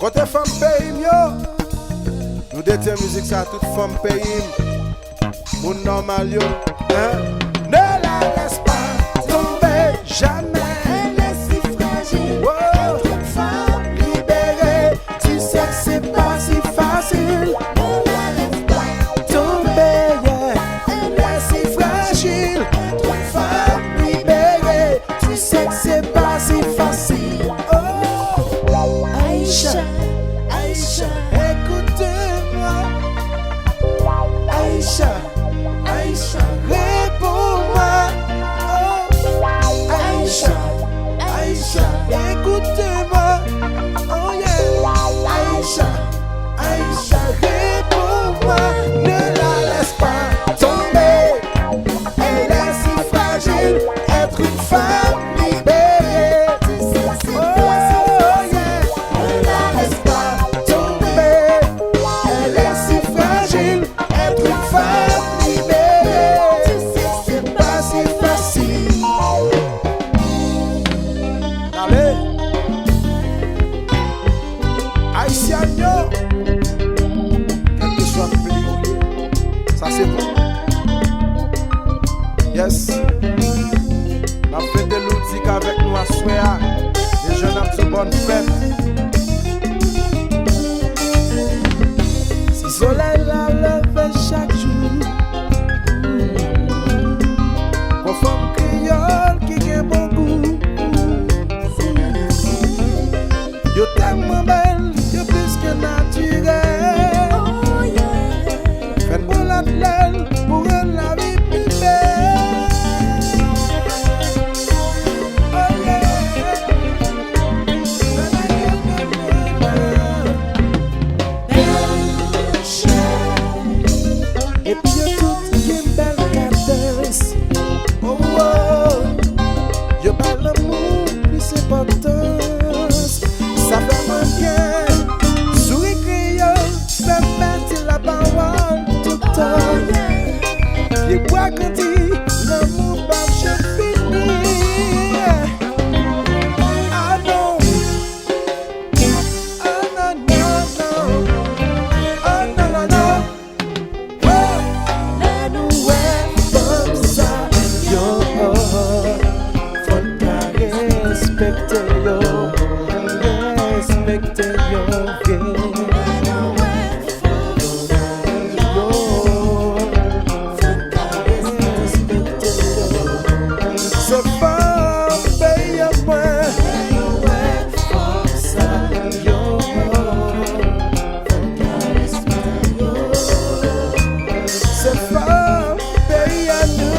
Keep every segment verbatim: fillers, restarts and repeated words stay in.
Kote fanm peyi m yo? Nou dedye mizik sa a tout fanm peyi m. Moun nòmal yo, hein? Ne la laisse pas tomber jamais. Elle est si fragile. Wow. Être une femme libérée, tu sais que c'est pas si facile. Ne la laisse pas tomber, yeah. Elle est si fragile. Être une femme libérée, tu sais que c'est pas si facile. Oh, Aïcha, Aïcha, écoute-moi. Aïcha, Aïcha, réponds-moi. Oh, Aïcha, Aïcha, écoute-moi. Oh yeah. Aïcha, Aïcha, réponds-moi. Ne la laisse pas tomber. Elle est si fragile, être une femme libérée. Oh yeah. Ne la laisse pas tomber. Elle est si fragile, être une femme libérée. C'est pas si facile. Dale. Ayisyen yo, kèlkeswa peyi w ye, sa se pou ou. Yes. N ap fete Loudik avèk nou aswè a. Deja n ap di w bòn fèt. Si solèy la leve chak jou, gon fanm kreyòl ki gen bon gou. Yo tèlman bèl, yo plis ke natirèl. Fè n pran lòt lèl pou rann lavi pi bèl. Oh yeah. Bèl chè. Epi yo tout gen bèl kadans. Oh, oh. Yo bay lanmou plis enpòtans. Sa fè mwen byen. Souri kreyòl fè m mèt di lapawòl toutan. Pyebwa grandi, lanmou p ap janm fini. Ah non. Ah non, non, non. Ah non, non, non. Lè nou wè fanm sa yo, fò n ka respekte yo, respekte yo, vre. Lè nou wè fanm sa yo, fò n ka respekte yo. Se fanm peyi a mwen. Lè nou wè fanm sa yo, se fanm peyi a nou.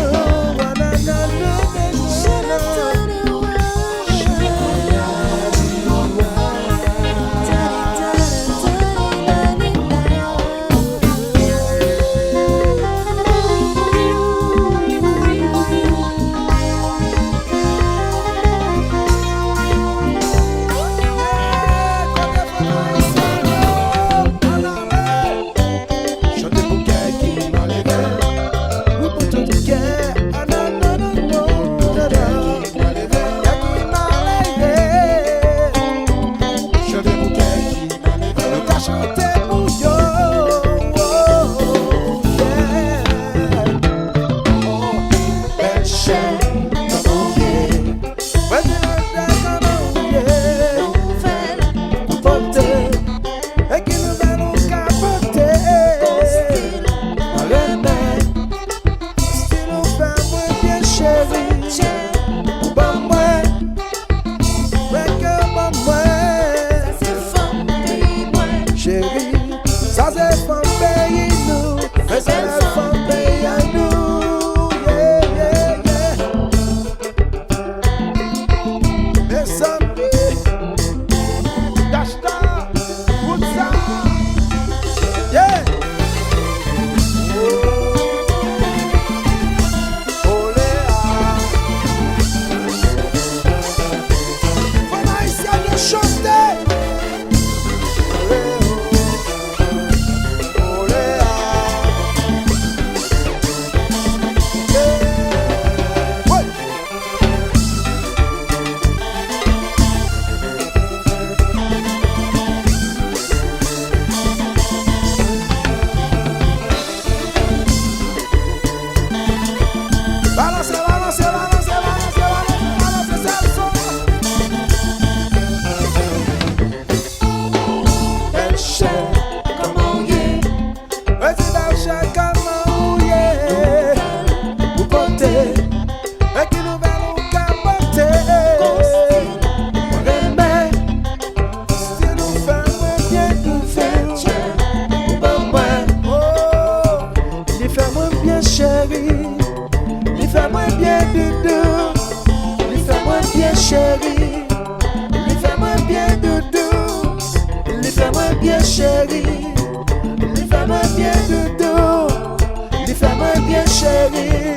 Cheri,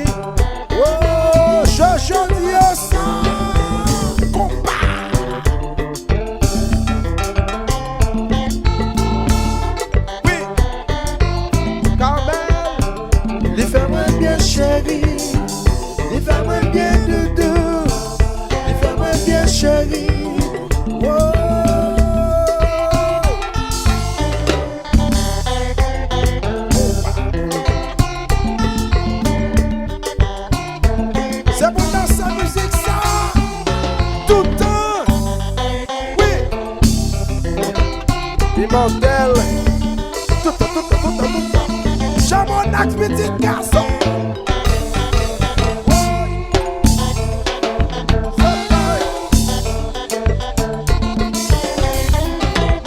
oh, Jojo di yo sa, konpa. Wi, Carmel, li fè mwen byen, cheri, li fè mwen byen, doudou, li fè mwen byen, cheri. Oh. Se pou danse mizik sa toutan. Wi. Imòtèl. Toutan, toutan, toutan, toutan. Jean Monax, pitit gason. Woy.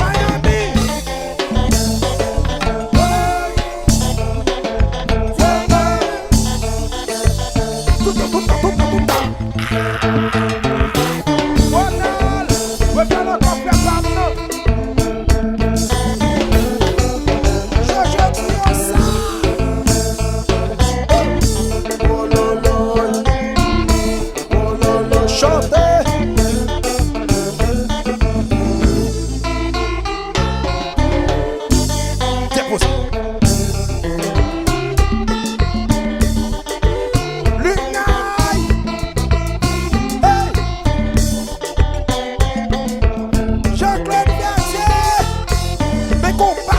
Miami. Ronald, refè l ankò, frè pa m nan. Jojo di yo sa. Oh, oh, oh, oh. Chante. Depoze. Lunay. Hey. Jean-Claude Verdier. Men konpa.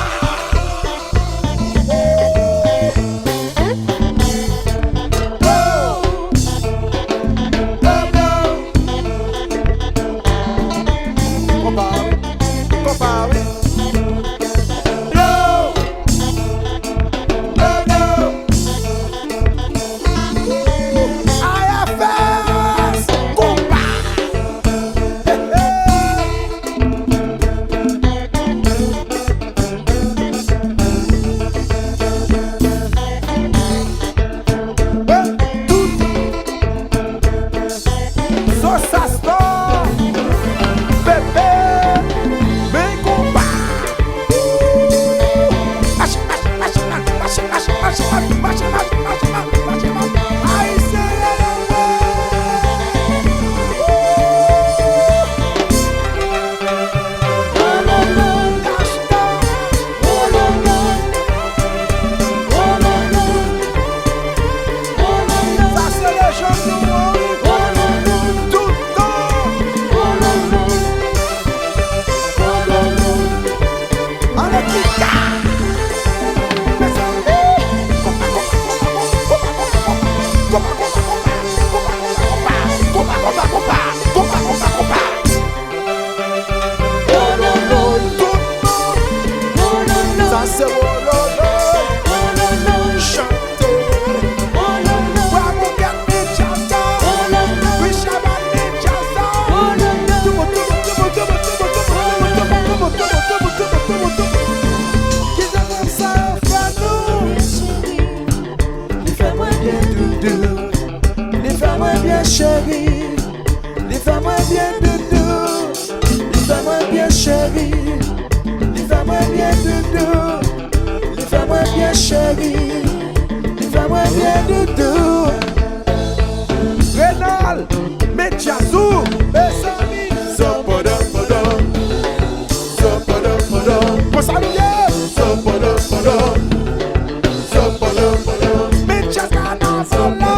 Sosastor, bebe, men konpa. Mache, mache, mache, mache, mache, mache, mache, mache, mache, mache, mache, mache, mache, mache, mache, mache. Ayisyen rele mwen. Sa se lejann nou an, wi. Tout tan. Ale kika. Mezanmi. Konpa, konpa, konpa. Wololoy, tout moun. Sa se wololoy. Chante. Bwa Moukèt ni djaz la. Wi, Shabba ni djaz la. Tout moun, tout moun, tout moun. Ki jan konsa yo fè nou? Li fè mwen byen, doudou. Li fè mwen byen, cheri. Li fè mwen byen, doudou. Li fè mwen byen, cheri. Li fè mwen byen, doudou. Li fè mwen byen, cheri. Li fè mwen byen, doudou. Renal, met djaz ou, mezanmi. Konsa nou ye. Men djaz kanaval la.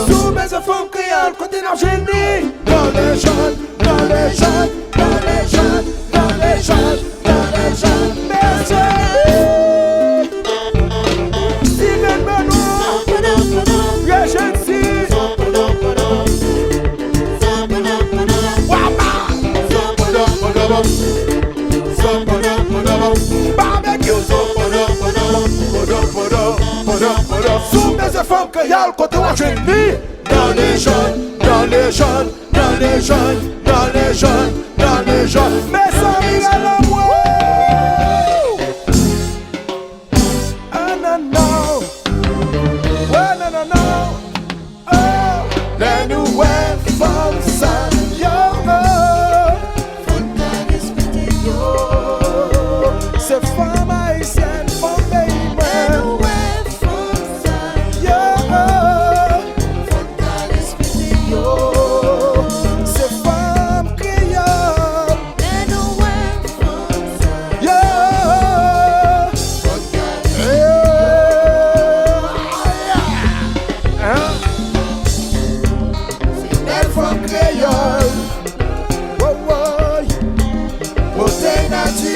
Si w bezwen fanm kreyòl, kote n ap jwenn li? Nan lejann, nan lejann, nan lejann, nan lejann, nan lejann. Mesye! Steven Benoît! Rejency! Wama! Barbecue! Si w bezwen fanm kreyòl, kote w ap jwenn li? Nan lejann, nan lejann, nan lejann, nan lejann, nan lejann. Mezanmi, rele mwen. Ah, non, non. Ouais, non, non, non. Oh, lè nou wè fanm sa yo, oh, fout ta respekte yo. Se fanm ayisyèn, fanm peyi mwen.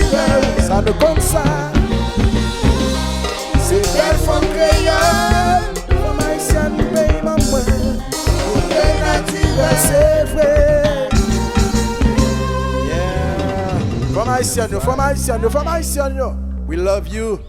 Sa nou konn sa. Se bèl fanm kreyòl, fanm ayisyèn peyi manman mwen. Koute natirèl, se vre. Yeah. Fanm ayisyèn yo, fanm ayisyèn yo, fanm ayisyèn yo. We love you.